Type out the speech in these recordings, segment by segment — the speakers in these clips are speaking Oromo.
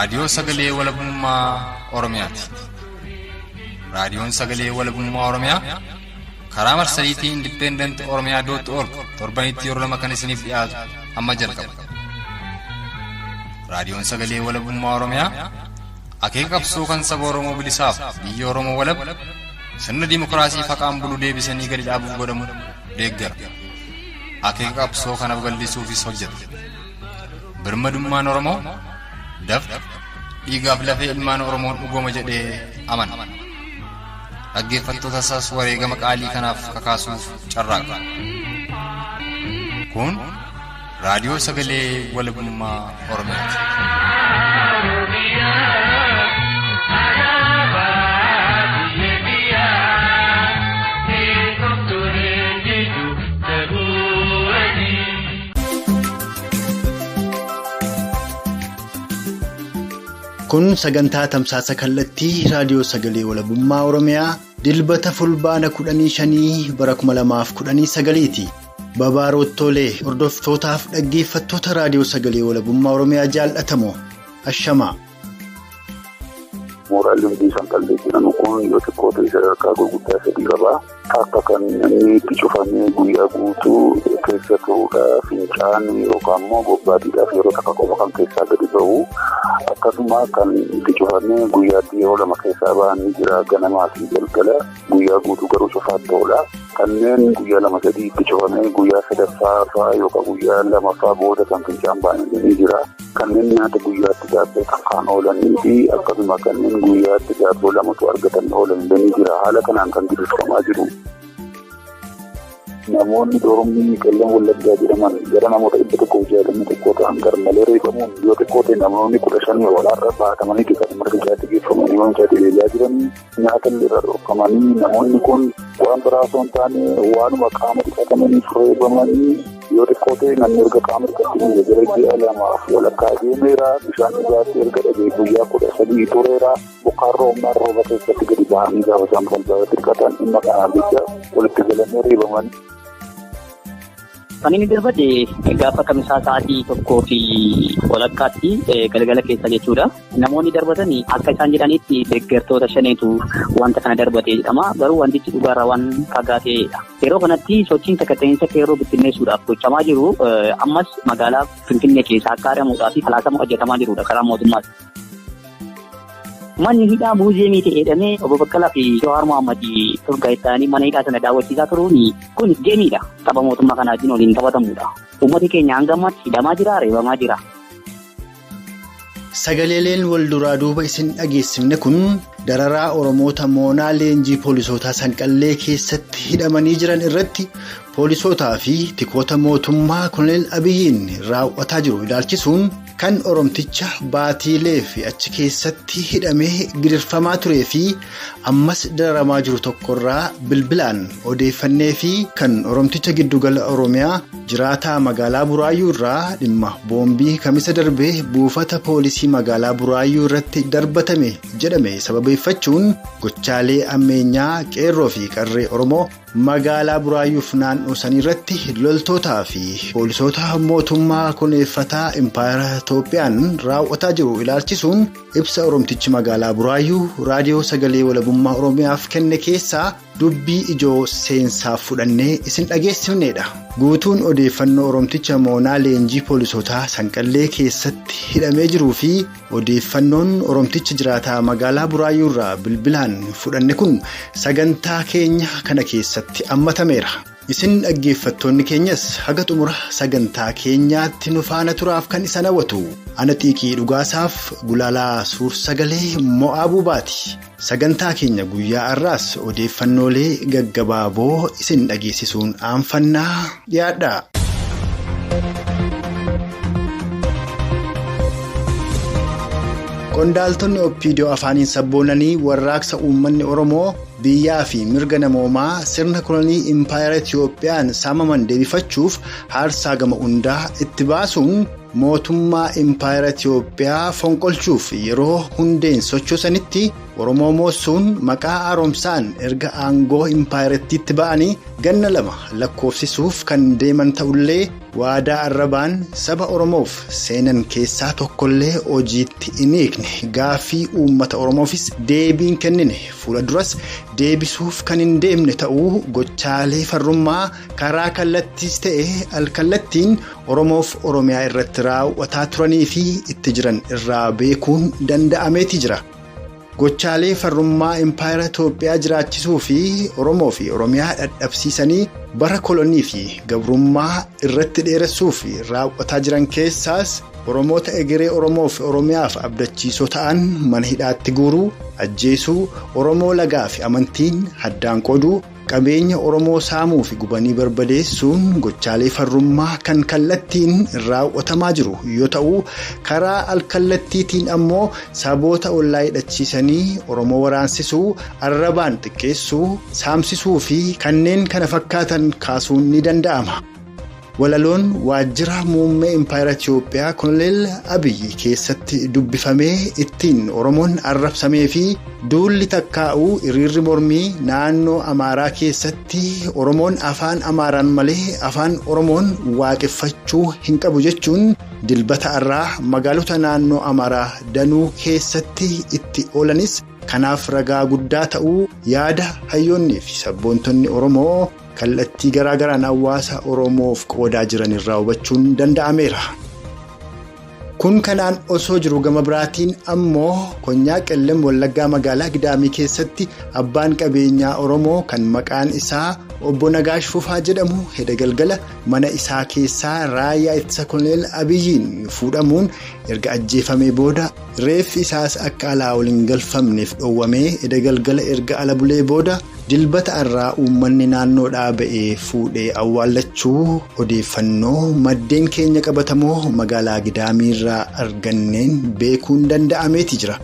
Raadiyoo Sagalee Walabummaa Oromiyaati. Raadiyoon Sagalee Walabummaa Oromiyaa karaa marsariitii Independent Oromiyaa dot org torbanitti yeroo lama kan isiniif dhiyaatu amma jalqaba. Raadiyoon Sagalee Walabummaa Oromiyaa akeeka qabsoo kan saba Oromoo bilisaaf biyya Oromoo walab sirna dimookiraasii faqaan bulu deebisanii gadi dhaabuuf godhamu deeggara. Akeeka qabsoo kana babal'isuufis hojjeta. Birmadummaan Oromoo dafqa dhiigaaf lafee ilmaan Oromoon dhugooma jedhee amana. Dhaggeeffattoota isaas wareegama qaalii kanaaf kakaasuuf carraaqa. Kun raadiyoo sagalee walabummaa Oromiyaati. Kun sagantaa tamsaasa kallattii raadiyoo sagalee walabummaa Oromiyaa dilbata fulbaana 15 bara 2019ti. Babaaroottoolee hordoftootaaf dhaggeeffattoota raadiyoo sagalee walabummaa Oromiyaa jaallatamoo ashamaa. Mooraan leenjii sanqallee jedhamu kun yoo xiqqoo ta'e sadarkaa gurguddaa sadii qaba. Akka kan inni itti cufamee guyyaa guutuu keessa turuudha. Fincaan yookaan immoo gobbaatiidhaaf yeroo takka qofa kan keessaa gadi ba'u. Akkasuma kan itti cufamee guyyaatti yeroo lama keessaa ba'an ni jira. Ganamaa fi galgala guyyaa guutuu garuu cufaatti oola. Kanneen guyyaa lama sadii itti cufamee guyyaa sadaffaa fa'aa yookaan guyyaa lamaffaa booda kan fincaan ba'an ni jira. Kanneen nyaata guyyaatti daabboo takkaan oolanii fi akkasuma kanneen guyyaatti daabboo lamatu argatan oolan ni jira. Haala kanaan kan diriirfamaa jiru. Namoonni dormii Qellem Wallaggaa jedhaman gara namoota 161 ta'an garmalee reebamuun yoo xiqqoo ta'e namoonni 15 walaarra baatamanii kan marga isaatti geeffamanii waan isaatti deebi'aa jiranii nyaata irra dhorkamanii namoonni kun waan biraa osoo hin taane waanuma qaama dhiqatamaniif reebamanii yoo xiqqoo ta'e namni erga qaama dhiqatanii gara ji'a lamaaf walakkaa deemeera bishaan dhugaatii erga dhabee guyyaa 13 tureera bokkaan roobnaan rooba keessatti gadi ba'anii gaafa isaan balbaala dhiqatan dhimma kanaaf jecha walitti galanii reebaman. Kan inni darbate gaafa kamisaa sa'aatii 1:15 galgala keessa jechuudha. Namoonni darbatan akka isaan jedhanitti deeggartoota shaneetu wanta kana darbate jedhama. Garuu wantichi dhugaarraa waan fagaateedha. Yeroo kanatti sochiin sakatta'insa qeerroo bittinneessuudhaaf gochamaa jiru ammas magaalaa Finfinnee keessa akka aadamuudhaa fi falaasama hojjetamaa jirudha karaa mootummaati. Manni hidhaa muuziyeemii ta'e jedhamee obbo Baqqalaa fi Jawaar Mohaammed turgaa'ee mana hidhaa sana daawwachiisaa turuun kun geemiidha. Tapha mootummaa kanaa wajjin waliin taphatamudha. Uummati keenya hanga ammaatti hidhamaa jira, reebamaa jira. Sagaleeleen wal duraa duuba isin dhageessifne kun dararaa Oromoota moonaa leenjii poolisootaa sanqallee keessatti hidhamanii jiran irratti poolisootaa fi tikoota mootummaa Koloneel Abiyyiin raawwataa jiru ilaalchisuun kan Oromticha baatiilee fi achi keessatti hidhamee gidirfamaa turee fi ammas dararamaa jiru tokkorraa bilbilaan odeeffannee fi kan Oromticha giddugala Oromiyaa jiraataa magaalaa Buraayyuu irraa dhimma boombii kamisa darbee buufata poolisii magaalaa Buraayyuu irratti darbatame jedhame sababeeffachuun gochaalee ammeenyaa qeerroo fi qarree Oromoo magaalaa Buraayyuuf naannoo sanii irratti loltootaa fi poolisoota mootummaa kuneeffataa impaayera Itoophiyaan raawwataa jiru ilaalchisuun ibsa Oromtichi magaalaa Buraayyuu raadiyoo sagalee walabummaa Oromiyaaf kenne keessaa dubbii ijoo seensaaf fudhannee isin dhageessifnedha. Guutuun odeeffannoo Oromticha moonaa leenjii poolisootaa sanqallee keessatti hidhamee jiruu fi odeeffannoon Oromticha jiraataa magaalaa Buraayyuu irraa bilbilaan fudhanne kun sagantaa keenya kana keessatti hammatameera. Isin dhaggeeffattoonni keenyas haga xumura sagantaa keenyaatti nu faana turaaf kan isin hawwatu. Ana xiiqii dhugaasaaf gulaalaa suur-sagalee mo'aa buubaati. Sagantaa keenya guyyaa har'aas odeeffannoolee gaggabaaboo isin dhageessisuun aanfannaa dhiyaadha. Qondaaltonni Oppiidiyoo afaaniin sabboonanii warraaqsa uummanni Oromoo biyyaa fi mirga namoomaa sirna kolonii impaayera Itiyoophiyaan saamaman deebifachuuf aarsaa gama hundaa itti baasuun mootummaa impaayera Itiyoophiyaa fonqolchuuf yeroo hundeen sochoosanitti Oromoo moossuun maqaa haaromsaan erga aangoo impaayiratiitti ba'anii ganna 2 lakkoofsisuuf kan deeman ta'ullee waadaa arrabaan saba Oromoof seenan keessaa tokkollee hojiitti hin hiikne gaaffii uummata Oromoofis deebiin kennine fuula duras deebisuuf kan hin deemne ta'uu gochaalee farrummaa karaa kallattiis ta'e alkallattiin Oromoof Oromiyaa irratti raawwataa turanii fi itti jiran irraa beekuun danda'ameeti jira. Gochaalee farrummaa impaayera Itoophiyaa jiraachisuu fi Oromoo fi Oromiyaa dadhabsiisanii bara kolonii fi gabrummaa irratti dheeressuuf raawwataa jiran keessaas Oromoota egeree Oromoo fi Oromiyaaf abdachiisoo ta'an mana hidhaatti guuruu, ajjeesuu, Oromoo lagaa fi amantiin haddaan qooduu, qabeenya Oromoo saamuu fi gubanii barbadeessuun gochaalee farrummaa kan kallattiin raawwatamaa jiru yoo ta'u, karaa alkallattiitiin ammoo saboota ollaa hidhachiisanii Oromoo waraansisuu, arrabaan xiqqeessuu, saamsisuu fi kanneen kana fakkaatan kaasuun ni danda'ama. Walaloon waajjira muummee impaayera Itoophiyaa Koloneel Abiyyi keessatti dubbifamee ittiin Oromoon arrabsamee fi duulli takkaa'uu hiriirri mormii naannoo Amaaraa keessatti Oromoon afaan Amaaraan malee afaan Oromoon waaqeffachuu hin qabu jechuun dilbata irraa magaalota naannoo Amaaraa danuu keessatti itti oolanis kanaaf ragaa guddaa ta'uu yaada hayyoonnii fi sabboontonni Oromoo kallattii garaa garaan hawaasa Oromoof qoodaa jiran irraa hubachuun danda'ameera. Kun kanaan osoo jiru gama biraatiin ammoo Konyaa Qellem Wallaggaa magaalaa Gidaamii keessatti abbaan qabeenyaa Oromoo kan maqaan isaa Obbo Nagaash Fufaa jedhamu heda galgala mana isaa keessaa raayyaa ittisa Koloneel Abiyyiin fuudhamuun erga ajjeefamee booda reeffi isaas akka alaa waliin galfamneef dhoowwamee heda galgala erga ala bulee booda dilbata irraa uummanni naannoodhaa ba'ee fuudhee awwaallachuu odeeffannoo maddeen keenya qabatamoo magaalaa Gidaamii irraa arganneen beekuun danda'ameeti jira.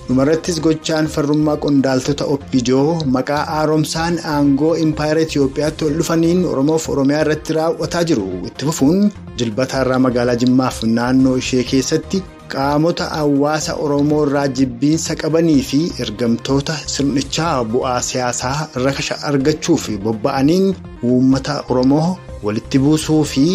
Dhumarrattis gochaan farrummaa qondaaltota OPDO maqaa haaromsaan aangoo impaayera Itoophiyaatti ol dhufaniin Oromoof Oromiyaa irratti raawwataa jiru itti fufuun dilbata irraa magaalaa Jimmaaf naannoo ishee keessatti qaamota hawaasa Oromoo irraa jibbiinsa qabanii fi ergamtoota sirnichaa bu'aa siyaasaa rakasha argachuuf bobba'aniin uummata Oromoo walitti buusuu fi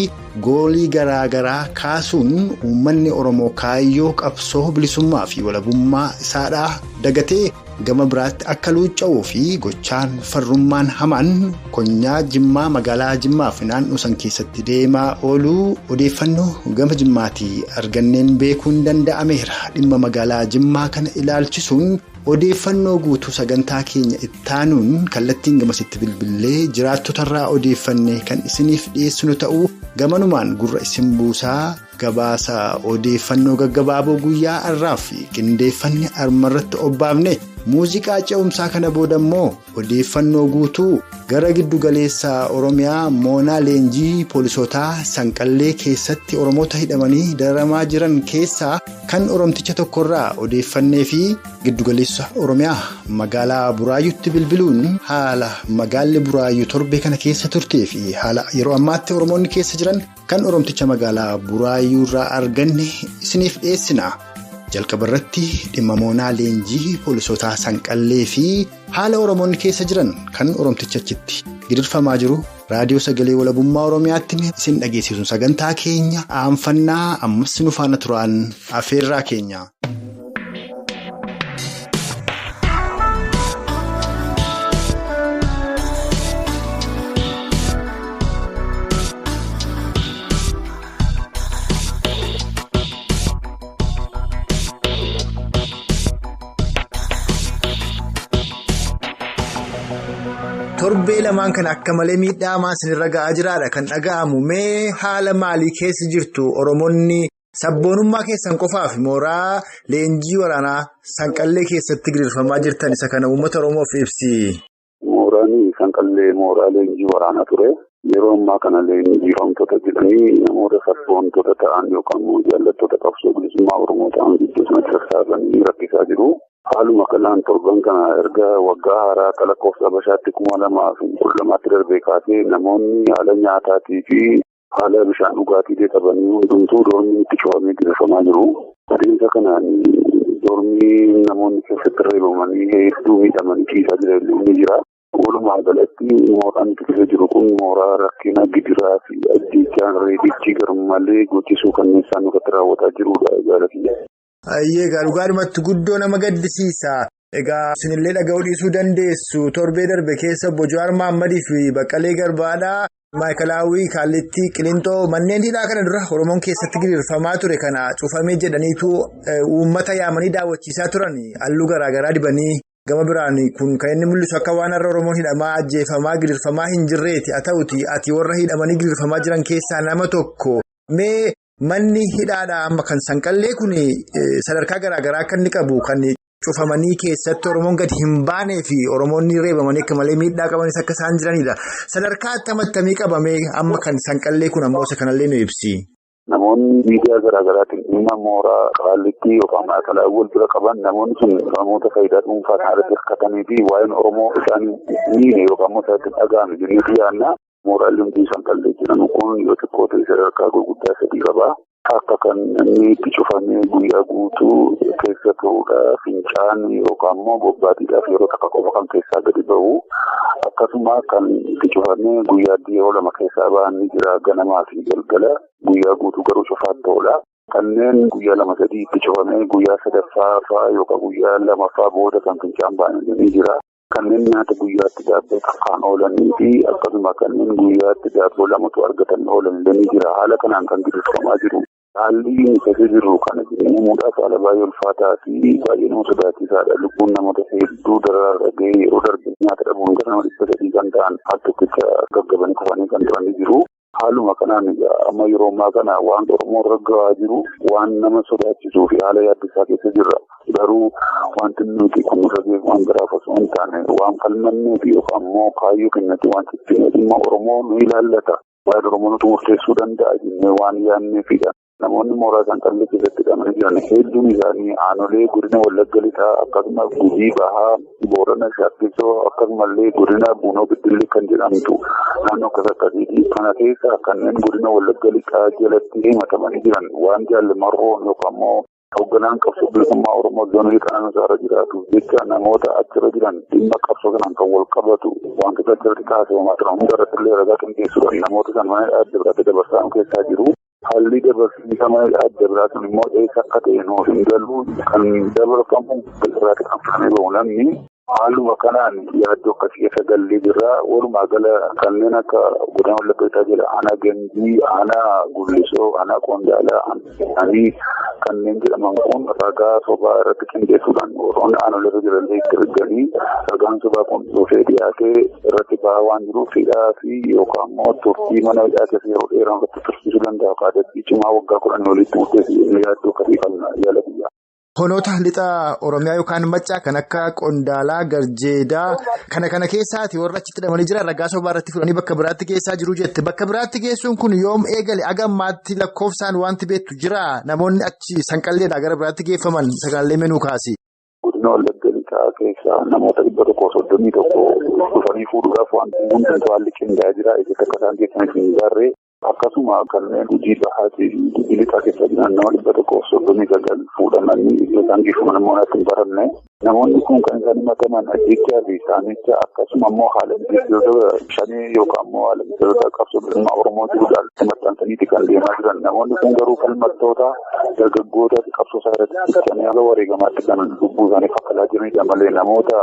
goolii garaa garaa kaasuun uummanni Oromoo kaayyoo qabsoo bilisummaa fi walabummaa isaadhaa dagatee gama biraatti akka luucca'uu fi gochaan farrummaan hamaan Konyaa Jimmaa magaalaa Jimmaa fi naannoo san keessatti deemaa ooluu odeeffannoo gama Jimmaatii arganneen beekuun danda'ameera. Dhimma magaalaa Jimmaa kana ilaalchisuun odeeffannoo guutuu sagantaa keenya ittaanuun kallattiin gamasitti bilbilee jiraattotarraa odeeffanne kan isiniif dhiyeessinu ta'uu gamanumaan gurra isin buusaa gabaasa odeeffannoo gaggabaaboo guyyaa har'aaf qindeeffanne armarratti obbaafne muuziqaa ce'umsaa kana booda immoo odeeffannoo guutuu gara giddugaleessa Oromiyaa moonaa leenjii poolisootaa Sanqallee keessatti Oromoota hidhamanii dararamaa jiran keessaa kan Oromticha tokkorraa odeeffannee fi giddugaleessa Oromiyaa magaalaa Buraayyuutti bilbiluun haala magaalli Buraayyuu torbee kana keessa turtee fi haala yeroo ammaatti Oromoonni keessa jiran kan Oromticha magaalaa Buraayyuu irraa arganne isiniif dhiyeessina. Jalqaba irratti dhimma moonaa leenjii poolisootaa Sanqallee fi haala Oromoonni keessa jiran kan Oromticha achitti gidirfamaa jiru raadiyoo sagalee walabummaa Oromiyaatti isin dhageessisuun sagantaa keenya aanfannaa ammas nu faana turaan afeerraa keenya. Torbee lamaan kan akka malee miidhaa hamaa isinirra ga'aa jiraadha kan dhaga'amu. Mee haala maalii keessa jirtu Oromoonni sabboonummaa keessan qofaaf mooraa leenjii waraanaa Sanqallee keessatti gidirfamaa jirtan isa kana uummata Oromoof ibsi. Mooraan Sanqallee mooraa leenjii waraanaa ture. Yeroo ammaa kana leenjifamtoota jedhanii namoota sabboontota ta'an yookaan immoo jaallattoota qabsoo bilisummaa Oromoo ta'an gidduu sanatti sassaabanii rakkisaa jiru. Haaluma kanaan torban kana erga waggaa haaraa akka lakkoofsa Habashaatti 2012 darbee kaasee namoonni haala nyaataatii fi haala bishaan dhugaatii qabanii hundumtuu doonii itti cufamee gidirfamaa jiru. Adeemsa kanaan Doormii namoonni keessatti reebamanii hedduu miidhamanii ciisaa jiran ni jira. Walumaa galatti mooraan keessa jiru kun mooraa rakkina gidiraa fi ajjeechaan reebichi garmalee gochisuu kanneen isaan irratti raawwataa jirudha jaalatiyya. Egaa dhugaadhumatti guddoo nama gaddisiisa. Egaa isinillee dhaga'uu dhiisuu dandeessu. Torbee darbe keessa obbo Jawaar Mahammadii fi Baqqalee Garbaadhaa. Maayikalaawwii Kaallittii Qilintoo manneen hidhaa kana dura Oromoon keessatti giriirfamaa ture kana cufamee jedhaniitu uummata yaamanii daawwachiisaa turan halluu garaagaraa dibanii gama biraan kun kan inni mul'isu akka waan har'a Oromoon hidhamaa ajjeefamaa giriirfamaa hin jirreeti. Haa ta'uti ati warra hidhamanii giriirfamaa jiran keessaa nama tokko. Mee manni hidhaadhaa amma kan sanqallee kun sadarkaa garaagaraa akka inni qabu kan cufamanii keessatti Oromoon gadi hin baanee fi Oromoonni reebamanii akka malee miidhaa qabanis akka isaan jiranidha. Sadarkaa attamii qabamee amma kan sanqallee kun ammoo isa kanallee nu ibsi. Namoonni miidiyaa garaagaraatiin dhimma mooraa Qaallittii yookaan Maayikalaawwii wal bira qaban namoonni sun namoota faayidaa dhuunfaa irratti hirkatanii fi waa'een Oromoo isaanii miine yookaan immoo isaatti dhaga'ame jennee yaadna. Mooraan leenjii sanqallee jedhamu kun yoo xiqqoo ta'e sadarkaa gurguddaa sadii qaba. Akka kan inni itti cufamee guyyaa guutuu keessa ta'uudha. Fincaan yookaan immoo bobbaatiidhaaf yeroo takka qofa kan keessaa gadi ba'u. Akkasuma kan itti cufamee guyyaatti yeroo lama keessaa ba'an ni jira. Ganamaa fi galgala guyyaa guutuu garuu cufaatti ta'uudha. Kanneen guyyaa lama sadii itti cufamee guyyaa sadaffaa fa'aa yookaan guyyaa lamaffaa booda kan fincaan ba'an ni jira. Kanneen nyaata guyyaatti daabboo takkaan oolanii fi akkasuma kanneen guyyaatti daabboo lamatu argatan oolan ni jira. Haala kanaan kan gaggeeffamaa jiru. Haalli keessa jirru kana jireenya haala baay'ee ulfaataa fi baay'ee nama sodaachisaadha. Lubbuun namoota hedduu dararaa gahee yeroo darbe nyaata dhabuun gara nama 300 kan ta'an al tokkicha gaggabanii kufanii kan turanii jiru. Haaluma kanaan amma yeroo ammaa kana waan Oromoo irra gahaa jiru waan nama sodaachisuu fi haala yaaddisaa keessa jirra. Garuu wanti nuti kunuunsa waan biraaf osoo hin taane waan falmannee fi yookaan immoo kaayyoo keenyatti waan ciccineef dhimma Oromoo nu ilaallata. Waa'ee Oromoo nutu murteessuu danda'a jennee waan yaadneefidha. Namoonni mooraa sanqallee keessatti hidhamanii jiran hedduun isaanii aanolee godina Wallagga Lixaa akkasumas Gujii Bahaa, Boorana Shaakisoo akkasumallee godina Buunoo Beddellee kan jedhamtu naannoo akkas akkasiiti. Kana keessa kanneen godina Wallagga Lixaa jalatti himatamanii jiran waan jaalle marroon yookaan immoo hoogganaan qabsoo bilisummaa Oromoo zoonii qananiisaa irra jiraatu jecha namoota achirra jiran dhimma qabsoo kanaan kan wal qabatu wantoota achirratti taasifamaa turan hunda irratti illee ragaa qindeessuudhaan namoota sana mana adda biraatti dabarsaa keessaa jiru. Haalli dabarsiisa mana adda biraa sun immoo eessa akka ta'e nuuf hin galu kan dabarfamu irraatti kan fudhamee bahu namni haaluma kanaan yaaddoo akkasii keessa gallee jirra. Walumaa gala kanneen akka godina Wallagga Lixaa jira aanaa Gandii, aanaa Gullisoo, aanaa Qondaalaa, aanaa kanneen jedhaman kun ragaa sobaa irratti qindeessuudhaan warroonni aanolee irra jiran itti erganii ragaan sobaa kun dhufee dhiyaatee irratti bahaa waan jiruuf hidhaa fi yookaan immoo turtii mana hidhaa keessa yeroo dheeraa irratti tursiisuu danda'a. Adabbii cimaa waggaa 10 olitti murteessu yaaddoo akkasii qabna yaala biyya. Honoota lixa Oromiyaa yookaan Maccaa kan akka Qondaalaa, Garjeedaa kana keessaati warra achitti hidhamanii jiran ragaa sobaa irratti fudhanii bakka biraatti geessaa jiru jette. Bakka biraatti geessuun kun yoom eegale? Aga ammaatti lakkoofsaan wanti beektu jira? Namoonni achi sanqalleedhaa gara biraatti geeffaman sagaalee menuu kaasi. Godina Wallagga Lixaa keessa namoota 131 dhufanii fuudhuudhaaf wanti hundumtuu haalli qindaa'ee jira. Eessa akka isaan geessanis hin gaarree. Akkasuma kanneen Gujii Bahaa fi Gujii Lixaa keessa jiran nama 139 fuudhamanii iddoo isaan geeffaman immoo natti hin baramne. Namoonni kun kan isaan himataman ajjechaa fi saamicha akkasuma immoo haala mijeessitoota shanii yookaan immoo haala mijeessitoota qabsoo bilisummaa Oromoo jiruudhaan maxxansaniiti kan deemaa jiran. Namoonni kun garuu falmattoota dargaggoota qabsoo isaa irratti cichanii haga wareegamaatti kan lubbuu isaanii kaffalaa jiranidha malee namoota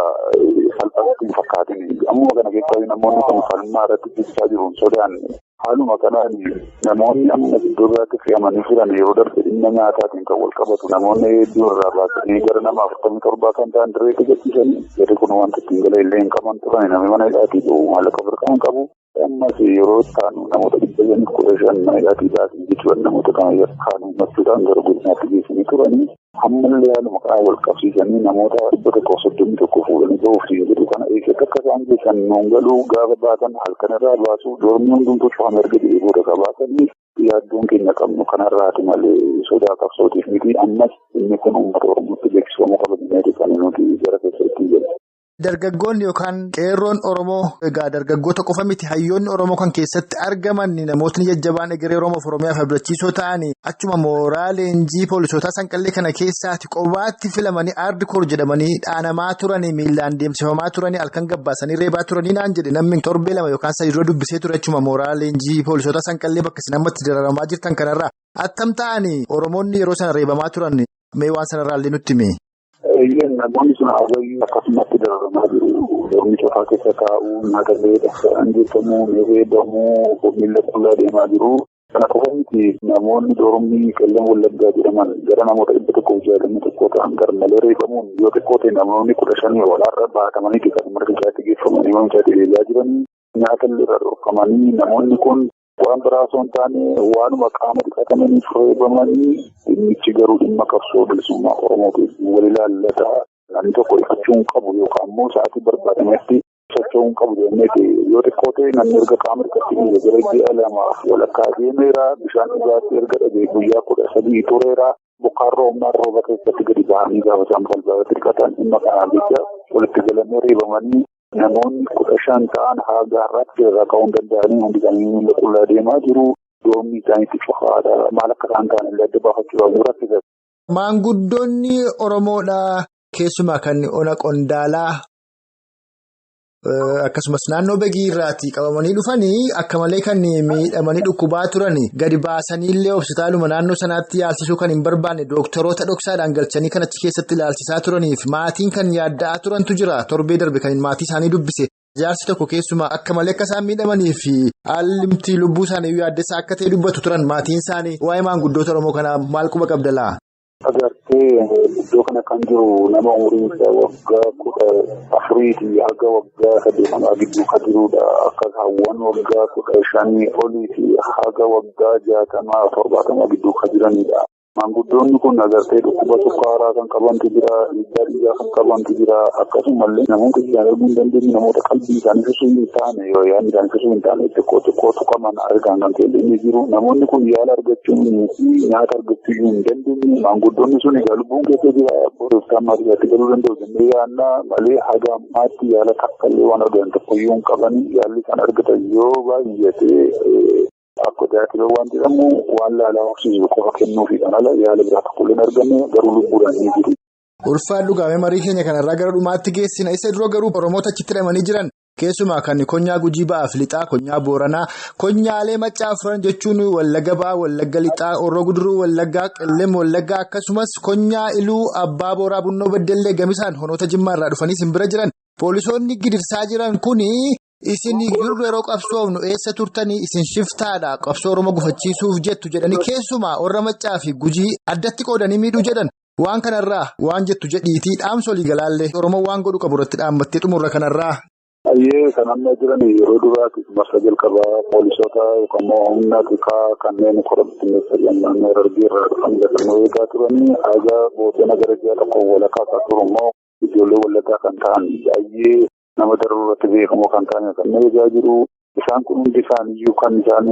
salphaatti hin fakkaatin. Ammuma kana keessaa namoonni kun falmaa irratti cichaa jiru hin sodaanne. Haaluma kanaan namoonni amma iddoo biraatti fe'amanii jiran yeroo darbe dhimma nyaataatiin kan wal qabatu namoonni hedduu irraa baasanii gara nama 47 kan ta'an dirreetti gadhiisanii jarri kun wanta ittiin gala illee hin qaban turan namni mana hidhaatii bahu maallaqa birqaa hin qabu. Ammas yeroo taanu namoota 515 mana hidhaatii baasanii jechuudha namoota kana yakkaan himachuudhaan gara godinaatti geessanii turanii ammallee haaluma kanaan wal qabsiisanii namoota 131 fuudhanii bahuuf jedhu kana eessatti akka isaan geessan nuun galuu gaafa baasan halkanirraa baasuu doormi hundumtuu cufame erga jedhee booda ka baasanii yaaddoon keenya qabnu kanarraati malee sodaa qabsootiif miti. Ammas inni kun uummata Oromootti beeksifamuu qaba jennee kan nuti gara keessa ittiin jennu. Dargaggoonni yookaan qeerroon Oromoo egaa dargaggoota qofa miti hayyoonni Oromoo kan keessatti argaman namootni jajjabaan egeree Oromoof Oromiyaaf abdachiisoo ta'anii achuma mooraa leenjii poolisootaa sanqallee kana keessaati qobaatti filamanii aardikoor jedhamanii dhaanamaa turanii miillaan deemsifamaa turanii halkan gabbaasanii reebaa turanii naan jedhe namni torbee 2 yookaan 3 dura dubbisee ture achuma mooraa leenjii poolisootaa sanqallee bakka isin ammatti dararamaa jirtan kanarraa attam ta'anii Oromoonni yeroo sana reebamaa turan mee waan sanarraallee nutti himi. Namoonni sun hawwayyuu akkasumatti dararamaa jiru. Dormii cufaa keessa taa'uu, nyaata illee dhaqsaan geeffamuu, ni reebamuu, miila qullaa deemaa jiru. Kana qofa miti namoonni dormii Qellem Wallaggaa jedhaman gara namoota 161 ta'an garmalee reebamuun yoo xiqqoo ta'e namoonni 15 walaarra baatamanii kan mana fincaatti geeffamanii mana fincaatti deebi'aa jiranii nyaata illee irraa dhorkamanii namoonni kun waan biraa osoo hin taane waanuma qaama dhiqatamaniif reebamanii dhimmichi garuu dhimma qabsoo bilisummaa Oromootiif wal ilaallataa namni tokko ifachuu hin qabu yookaan immoo sa'aatii barbaadametti socho'uu hin qabu jennee yoo xiqqoo ta'e namni erga qaama dhiqatti dhiiga gara ji'a 2 walakkaa deemeera bishaan dhugaatii erga dhabee guyyaa 13 tureera bokkaan roobnaan rooba keessatti gadi ba'anii gaafa isaan balbaatti dhiqatan dhimma kanaaf jecha walitti galamee reebamanii. Namoonni 15 ta'an haga har'aatti irraa ka'uu hin danda'anii hundi isaanii miila qullaa deemaa jiru. Doomni isaaniitti cufaadha. Maal akka isaan ta'an illee adda baafachuudhaaf nu rakkisa. Maanguddoonni Oromoodha. Keessumaa kan ona Qondaalaa akkasumas naannoo Begii irraatii qabamanii dhufanii akka malee kan miidhamanii dhukkubaa turan gadi baasanii illee hospitaaluma naannoo sanaatti yaalsisuu kan hin barbaanne dooktoroota dhoksaadhaan galchanii kan achi keessatti ilaalchisaa turaniif maatiin kan yaadda'aa turantu jira. Torbee darbe kan maatii isaanii dubbise. Jaarsi tokko keessumaa akka malee akka isaan miidhamanii fi haalli lubbuu isaanii yaaddessaa akka ta'e dubbatu turan maatiin isaanii waa'ee maanguddoota Oromoo kanaa maal quba qabda laa? Agartee iddoo kana kan jiru nama umuriin isaa waggaa 14 haga waggaa 80 gidduu kan jirudha. Akka hawwan waggaa 15 olii fi haga waggaa 60 70 gidduu kan jiranidha. Maanguddoonni kun agartee dhukkuba sukkaaraa kan qabantu jira, dhiibbaa dhiigaa kan qabantu jira. Akkasumallee namoota ijaan arguu hin dandeenye namoota qalbii isaanii sosuu hin taane yoo yaadni isaanii sosuu hin taane xiqqoo xiqqoo tuqaman argaan kan keelleenye jiru. Namoonni kun yaala argachuu fi nyaata argachuu hin dandeenye. Maanguddoonni sun egaa lubbuun keessa jira. Booroftaan maatii isaatti galuu danda'u jennee yaadna malee haga ammaatti yaala takkallee waan argatan tokkoyyuu hin qabani. Yaalli isaan argatan yoo baay'ate akka tajaajila waan jedhamu waan laalaa horsiisu qofa kennuufiidhaan ala yaala biraa tokkollee hin arganne garuu lubbuudhaan ni jiru. Ulfaan dhugaamee marii keenya kanarraa gara dhumaatti geessina. Isa dura garuu Oromoota achitti hidhamanii jiran keessumaa kan konyaa Gujii ba'aaf lixaa, konyaa Booranaa, konyaalee Maccaa Afuran jechuun Wallagga ba'aa, Wallagga lixaa, Horroo Guduruu, Wallaggaa, Qellem, Wallaggaa akkasumas konyaa Iluu, Abbaa Booraa, Bunnoo Beddellee, Gamisaan honoota Jimmaarraa dhufanii simbira jiran. Poolisoonni gidirsaa jiran kuni isin yeroo qabsoofnu eessa turtanii isin shiftaadha qabsoo Oromoo gufachiisuuf jettu jedhanii keessumaa warra Maccaa fi Gujii addatti qoodanii miidhuu jedhan waan kanarraa waan jettu jedhiitii dhaamsa olii galaallee Oromoo waan godhu qabu irratti dhaammattee xumurra kanarraa. Ayyee kan amma jiran yeroo duraatiif marsa jalqabaa poolisoota yookaan immoo humna xiqqaa kanneen kora bittinneessa naannoo Harargee irraa dhufan jalqabnoo eegaa turanii haga bosona gara ji'a tokko walakkaa akka turu immoo ijoollee Wallaggaa kan ta'an baay'ee nama daruu irratti beekamoo kan ta'an kan eegaa jiru. Isaan kun hundi isaaniiyyuu kan isaan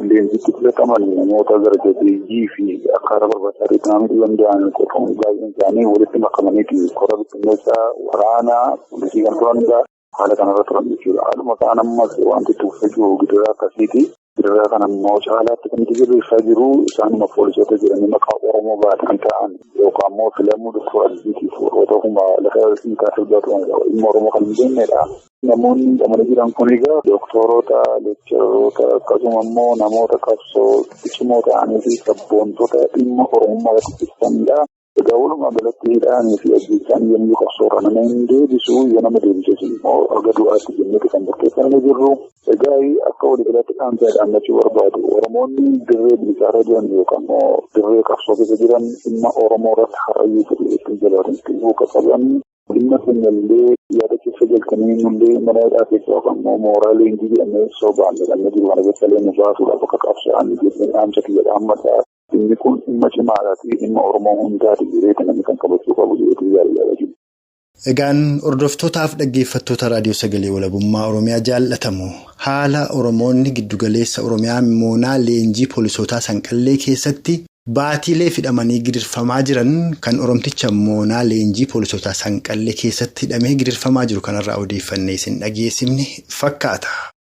leenjiitti filataman namoota gara jabeeyyii fi akkaataa barbaachisaa ta'e miidhuu danda'an qofa baay'een isaanii walitti makamaniiti kora bittinneessaa waraanaa poolisii kan turanidha. Haala kanarra turan jechuudha. Haaluma kaan ammas wanti tuuffee jiru gidiraa akkasiiti. Gidiraa kana immoo caalaatti kan itti jabeessaa jiru isaanuma poolisoota jedhanii maqaa Oromoo baatan ta'an yookaan immoo filamuu Dr. Abiyyiitiif warroota ofuma lafa hiikaa sirbaa turanidha. Dhimma Oromoo kan hin beeknedha. Namoonni hidhamanii jiran kun egaa doktoroota, leekcharoota akkasuma immoo namoota qabsoo cimoo ta'anii fi sabboontota dhimma Oromummaa irratti ibsanidha. Egaa walumaa galatti hidhaanii fi ajjeechaan yommuu qabsoorra nama hin deebisu yoo nama deebises immoo haga du'aatti jenneeti kan murteeffannee jirru. Egaa akka waliigalaatti dhaamsa dhaammachuu barbaadu. Oromoonni dirree bilisaarra jiran yookaan immoo dirree qabsoo keessa jiran dhimma Oromoo irratti har'ayyuu fedhii ittiin jabaatan itti buuka qaban. Dhimma keenyallee yaada keessa galchanii nullee mana hidhaa keessa yookaan immoo mooraa leenjii jedhamee sobaan jedhamee jiru kana keessa illee nu baasuudhaaf akka qabsaa'an jedhee dhaamsa kiyya dhaammadha. Dhimmi kun dhimma cimaadhaa fi dhimma Oromoo hundaati jedhee namni kan qabachuu qabu jedhee yaada jiru. Egaan hordoftootaaf dhaggeeffattoota raadiyoo sagalee walabummaa Oromiyaa jaallatamu haala Oromoonni giddugaleessa Oromiyaa moonaa leenjii poolisootaa sanqallee keessatti Baatiilee hidhamanii gidirfamaa jiran kan Oromticha moonaa leenjii poolisootaa Sanqallee keessatti hidhamee gidirfamaa jiru kanarraa odeeffannee isin dhageessifne fakkaata.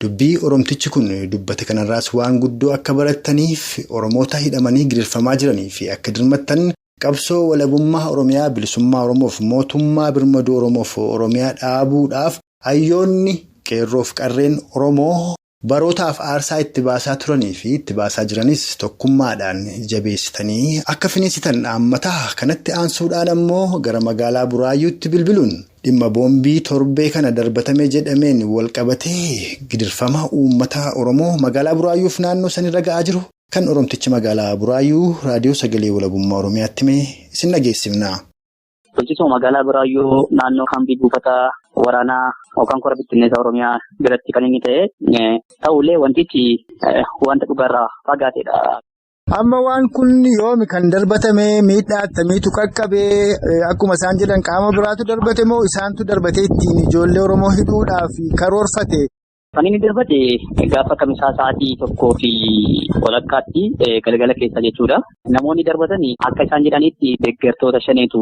Dubbii Oromtichi kun dubbate kanarraas waan guddoo akka barattaniif Oromoota hidhamanii gidirfamaa jiranii fi akka dirmattan qabsoo walabummaa Oromiyaa bilisummaa Oromoof mootummaa birmaduu Oromoof Oromiyaa dhaabuudhaaf hayyoonni qeerroof qarreen Oromoo. Barootaaf aarsaa itti baasaa turanii fi itti baasaa jiranis tokkummaadhaan jabeessitanii akka finiisitan dhaammataa kanatti aansuudhaan ammoo gara magaalaa Buraayyuutti bilbiluun dhimma boombii torbee kana darbatame jedhameen walqabatee gidirfama uummata Oromoo magaalaa Buraayyuuf naannoo sanirra ga'aa jiru kan Oromtichi magaalaa Buraayyuu raadiyoo sagalee walabummaa Oromiyaatti hime isin dhageessifna. Bulchiinsa magaalaa Buraayyuu naannoo kambii buufata waraanaa yookaan kora bittinneessaa Oromiyaa biratti kan inni ta'e ta'ullee wantichi wanta dhugaarraa fagaatedha. Amma waan kun yoomi kan darbatame miidhaa attamiitu qaqqabee akkuma isaan jedhan qaama biraatu darbate moo isaantu darbatee ittiin ijoollee Oromoo hidhuudhaaf karoorfate? Kan inni darbate gaafa kamisaa sa'aatii 1:30 galgala keessa jechuudha. Namoonni darbatan akka isaan jedhanitti deeggartoota shaneetu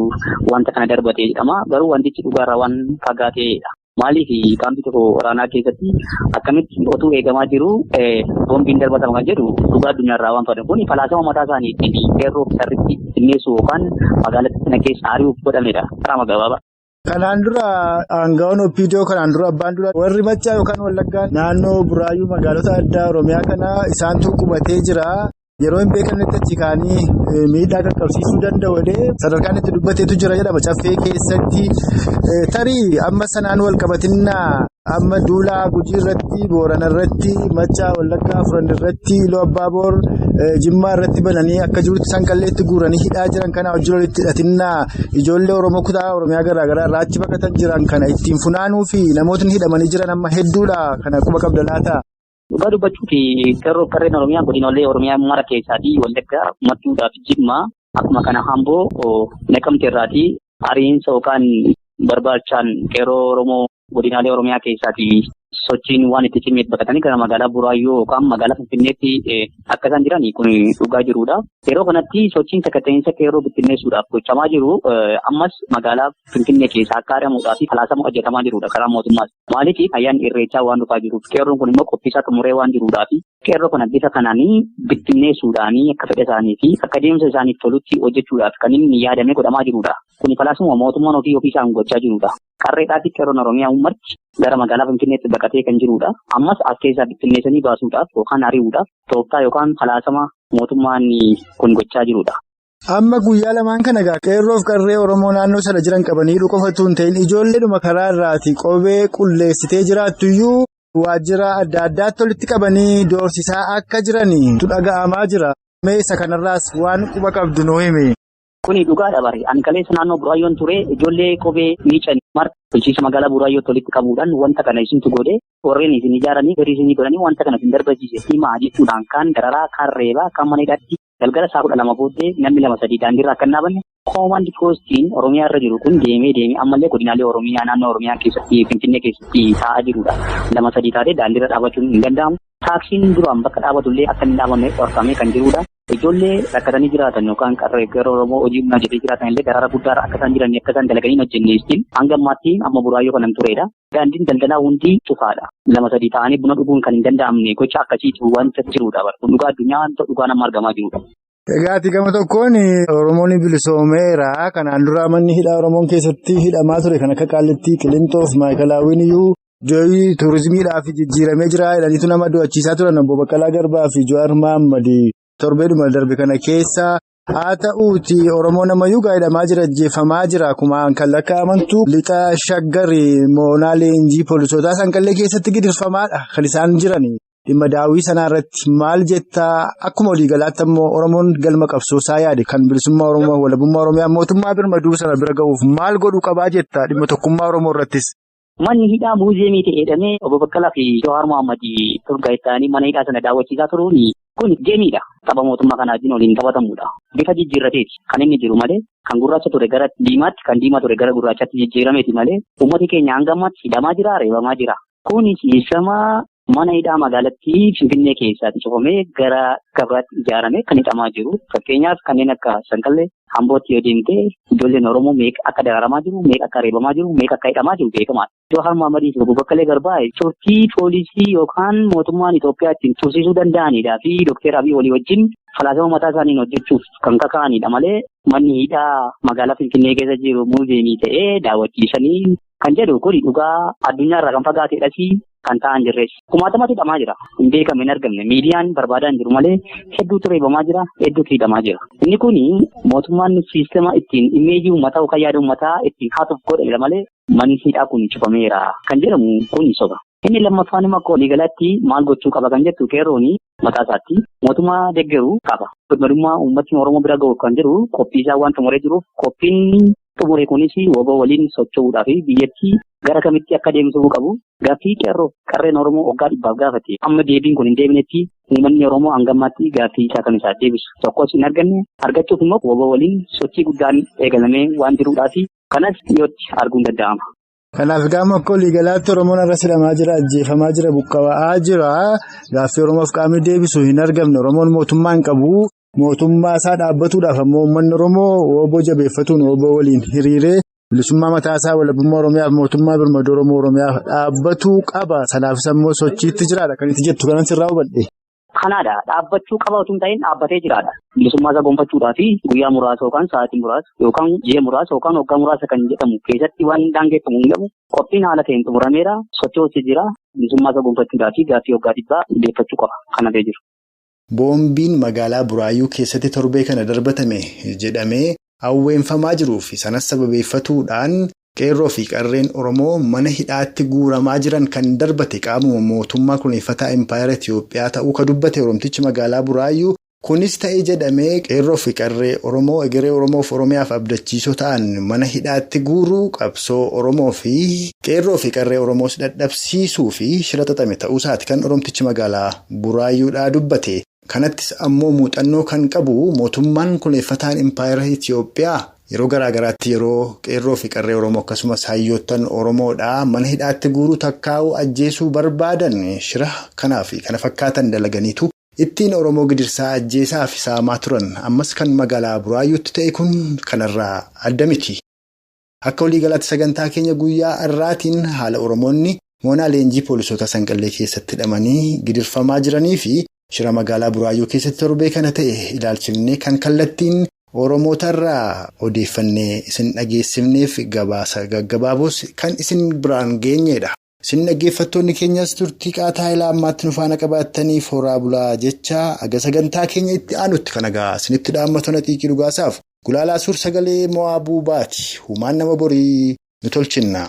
wanta kana darbate jedhama. Garuu wantichi dhugaarraa waan fagaatedha. Maaliif qaamni tokko waraanaa keessatti akkamitti otuu eegamaa jiru boombiin darbatama kan jedhu dhugaa addunyaarraa waan fadhu kun falaasama mataa isaanii ittiin qeerroo sirriitti xinneessu yookaan magaalatti sana keessa ari'uuf godhamedha. Karaa gabaabaa. Kanaan dura aangawoon OPDO kanaan dura abbaan dura warri Maccaa yookaan Wallaggaa naannoo Buraayyuu magaalota addaa Oromiyaa kana isaantu qubatee jira. Yeroo hin beekamnetti achi ka'anii miidhaa qaqqabsiisuu danda'u sadarkaan itti dubbateetu jira jedhama. Caffee keessatti tarii amma sanaan wal qabatinnaa amma Duulaa Gujii irratti, Boorana irratti, Maccaa Wallaggaa Afuran irratti, Iluu Abbaaboor Jimmaa irratti bananii akka jirutti Sanqalleetti guuranii hidhaa jiran kana hojii walitti hidhatinnaa ijoollee Oromoo kutaa Oromiyaa garaagaraa irraa achi baqatan jiran kana ittiin funaanuu fi namootni hidhamanii jiran amma hedduudha kana quba qabda laata. Dhugaa dubbachuuf qeerroo qarreen Oromiyaa godinaalee Oromiyaa mara keessaatii Wallaggaa, Mattuudhaa fi Jimmaa akkuma kana Amboo Naqamte irraatii ariinsa yookaan barbaachaan qeerroo Oromoo godinaalee Oromiyaa keessaatii sochiin waan itti cimeef baqatanii gara magaalaa Buraayyuu yookaan magaalaa Finfinneetti akka isaan jiran kun dhugaa jirudha. Yeroo kanatti sochiin sakatta'insa qeerroo bittinneessuudhaaf gochamaa jiru ammas magaalaa Finfinnee keessaa akka ari'amuudhaa fi falaasama hojjetamaa jirudha karaa mootummaas. Maaliif ayyaanni irreechaa waan dhufaa jiruuf qeerroon kun immoo qophiisaa xumuree waan jiruudhaa fi qeerroo kana bifa kanaanii bittinneessuudhaanii akka fedha isaanii fi akka deemsa isaaniif tolutti hojjechuudhaaf kan inni yaadamee godhamaa jirudha. Kuni falaasuma mootummaan ofii isaan gochaa jirudha. Qarreedhaa fi qeerroon Oromiyaa ummatti gara magaalaa Finfinneetti baqatee kan jirudha. Ammas as keessaa bittinneessanii baasuudhaaf yookaan ari'uudhaaf tooftaa yookaan falaasama mootummaan kun gochaa jirudha. Amma guyyaa lamaan kana egaa qeerroof qarree Oromoo naannoo sana jiran qabanii hidhuu qofatu hin ta'in ijoolleedhuma karaa irraati qobee qulleessitee jiraattuyyuu waajjira adda addaatti walitti qabanii doorsisaa akka jiranitu dhaga'amaa jira. Mee isa kanarraas waan quba qabdu nuu himi. Kuni dhugaadha bare. Ani kaleessa naannoo Buraayyoon ture ijoollee kophee miican marti bulchiinsa magaalaa Buraayyootti walitti qabuudhaan wanta kana isintu godhe warreen isin ijaaranii firii isinii godhanii wanta kana isin darbachiise himaa jechuudhaan kaan dararaa kaan reebaa kaan mana hidhaatti galgala sa'a 12 booddee namni 2-3 daandiirra akka hin dhaabanne koomaandi poostiin Oromiyaa irra jiru kun deemee deemee ammallee godinaalee Oromiyaa naannoo Oromiyaa keessatti Finfinnee keessatti taa'aa jirudha. 2-3 taatee daandiirra dhaabachuun hin danda'amu. Taaksiin duraan bakka dhaabatullee akka hin dhaabanne dhorkamee kan jirudha. Ijoollee rakkatanii jiraatan yookaan qarree qeerroo Oromoo hojii humnaa jedhee jiraatan illee dararaa guddaarra akka isaan jiran akka isaan dalaganii hin hojjenne ittiin hanga ammaatti amma Buraayyoo kanan turedha. Daandiin daldalaa hundi cufaadha. 2-3 ta'anii buna dhuguun kan hin danda'amne gocha akkasiitu wanta jirudha. Kun dhugaa addunyaa wanta dhugaa nama argamaa jirudha. Egaa ati gama tokkoon Oromoon bilisoomeera. Kanaan dura manni hidhaa Oromoon keessatti hidhamaa ture kan akka Qaallittii, Qilintoof, Maayikalaawwiin iyyuu iddoo turizimiidhaaf jijjiiramee jira jedhaniitu nama do'achiisaa turan obbo Baqqalaa Garbaa fi Jawaar Mahaammad torbeedhuma darbe kana keessa haa ta'uuti Oromoon ammayyuu gaa'idhamaa jira, ajjeefamaa jira. Kumaan kan lakkaa'amantu lixa Shaggar moonaa leenjii poolisootaa Sanqallee keessatti gidirfamaadha kan isaan jiran. Dhimma daawwii sanaa irratti maal jettaa? Akkuma waliigalaatti ammoo Oromoon galma qabsoosaa yaade kan bilisummaa Oromoo, walabummaa Oromiyaa, mootummaa birmaduu sana bira ga'uuf maal godhuu qabaa jettaa dhimma tokkummaa Oromoo irrattis? Manni hidhaa muuziyeemii ta'e jedhamee obbo Baqqalaa fi Jawaar Mahaammad turgaa'ee mana hidhaa sana daawwachiisaa turuun kun geemiidha. Tapha mootummaa kanaa wajjin waliin taphatamudha. Bifa jijjiirrateeti kan inni jiru malee kan gurraacha ture gara diimaatti kan diimaa ture gara gurraachaatti jijjiirameeti malee uummati keenya hanga ammaatti hidhamaa jira, reebamaa jira. Kunis ibsama. Mana hidhaa magaalattii Finfinnee keessaatti cufamee gara gabaatti ijaarame kan hidhamaa jiru. Fakkeenyaaf kanneen akka Sanqallee, Ambootti yoo deemte ijoolleen Oromoo meeqa akka dararamaa jiru, meeqa akka reebamaa jiru, meeqa akka hidhamaa jiru beekamaadha. Jawaar Mohammadii fi Obbo Baqqalee Garbaa turtii poolisii yookaan mootummaan Itoophiyaa ittiin tursiisuu danda'anidhaa fi Dookter Abiy walii wajjin falaasama mataa isaaniin hojjechuuf kan kaka'anidha malee manni hidhaa magaalaa Finfinnee keessa jiru muuzeemii ta'ee daawwachiisanii kan jedhu kun dhugaa addunyaarraa kan fagaatedhas kan ta'an jirres. Kumaatamatu hidhamaa jira. Hin beekamne, hin argamne. Miidiyaan barbaadaa hin jiru malee hedduutu reebamaa jira, hedduutu hidhamaa jira. Inni kun mootummaan siistema ittiin imeejii uummataa yookaan yaada uummataa ittiin haatuuf godhanidha malee manni hidhaa kun cufameera kan jedhamu kun soba. Inni lammaffaan immoo akka waliigalaatti maal gochuu qaba kan jettu qeerroon mataa isaatti mootummaa deeggaruu qaba. Birmadummaa uummatni Oromoo bira gahu kan jiru qophii isaa waan xumuree jiruuf qophiin xumure kunis WBO waliin socho'uudhaa fi biyyattii gara kamitti akka deemsisuu qabu gaaffii qeerroo qarreen Oromoo waggaa dhibbaaf gaafate. Amma deebiin kun hin deebinetti uummanni Oromoo hanga ammaatti gaaffii isaa kan isaa deebisu tokkos hin arganne, argachuuf immoo WBO waliin sochii guddaan eegalamee waan jiruudhaa fi kanas dhiyootti arguun danda'ama. Kanaaf gaafa akka waliigalaatti Oromoon irra hidhamaa jira, ajjeefamaa jira, buqqa'aa jira. Gaaffii Oromoof qaamni deebisu hin argamne. Oromoon mootummaa hin qabu. Mootummaa isaa dhaabbatuudhaaf ammoo uummanni Oromoo WBO jabeeffatuun WBO waliin hiriiree bilisummaa mataa isaa walabummaa Oromiyaaf mootummaa birmaduu Oromoo Oromiyaaf dhaabbatuu qaba. Sanaafis ammoo sochiitti jiraadha. Kan itti jettu kanan sirraa hubadhe. Kanaadha. Dhaabbachuu qaba otoo hin ta'in dhaabbatee jiraadha. Bilisummaa isaa gonfachuudhaa fi guyyaa muraasa yookaan sa'aatii muraasa yookaan ji'a muraasa yookaan waggaa muraasa kan jedhamu keessatti waan daangeffamu hin qabu. Qophiin haala ta'een xumurameera. Socho'uutti jira. Bilisummaa isaa gonfachuudhaa fi gaaffii waggaa dhibbaa deeffachuu qaba. Kana jiru. Boombiin magaalaa Buraayyuu keessatti torbee kana darbatame jedhamee hawweenfamaa jiruu fi sanas sababeeffatuudhaan qeerroo fi qarreen Oromoo mana hidhaatti guuramaa jiran kan darbate qaamuma mootummaa kunuunfataa Impaayera Itiyoophiyaa ta'uu ka dubbate Oromtichi magaalaa Buraayyuu. Kunis ta'e jedhamee qeerroo fi qarree Oromoo egeree Oromoof Oromiyaaf abdachiisoo ta'an mana hidhaatti guuruu qabsoo Oromoo fi qeerroo fi qarree Oromoos dadhabsiisuu fi shira xaxame ta'uusaati kan Oromtichi magaalaa Buraayyuudhaa dubbate. Kanattis ammoo muuxannoo kan qabu mootummaan kunuunfataan Impaayera Itiyoophiyaa yeroo garaagaraatti yeroo qeerroo fi qarree Oromoo akkasumas hayyoottan Oromoodhaa mana hidhaatti guuruu takkaa'uu ajjeesuu barbaadan shira kanaa fi kana fakkaatan dalaganiitu ittiin Oromoo gidirsaa ajjeesaa fi saamaa turan ammas kan magaalaa Buraayyuutti ta'e kun kanarraa adda miti. Akka waliigalaatti sagantaa keenya guyyaa har'aatiin haala Oromoonni moonaa leenjii poolisoota Sanqallee keessatti hidhamanii gidirfamaa jiranii fi shira magaalaa Buraayyuu keessatti torbee kana ta'e ilaalchifnee kan kallattiin Oromootarraa odeeffannee isin dhageessifneef gabaasa gaggabaaboos kan isin biraan geenyedha. Isin dhaggeeffattoonni keenyas turtii qaataa ilaa ammaatti nu faana qabaattaniif horaa bulaa jecha aga sagantaa keenya itti aanutti kan egaa isinitti dhaammattoon xiiqii dhugaasaaf gulaalaa suur sagalee mo'aa buubaati. Humaan nama borii nu tolchinna.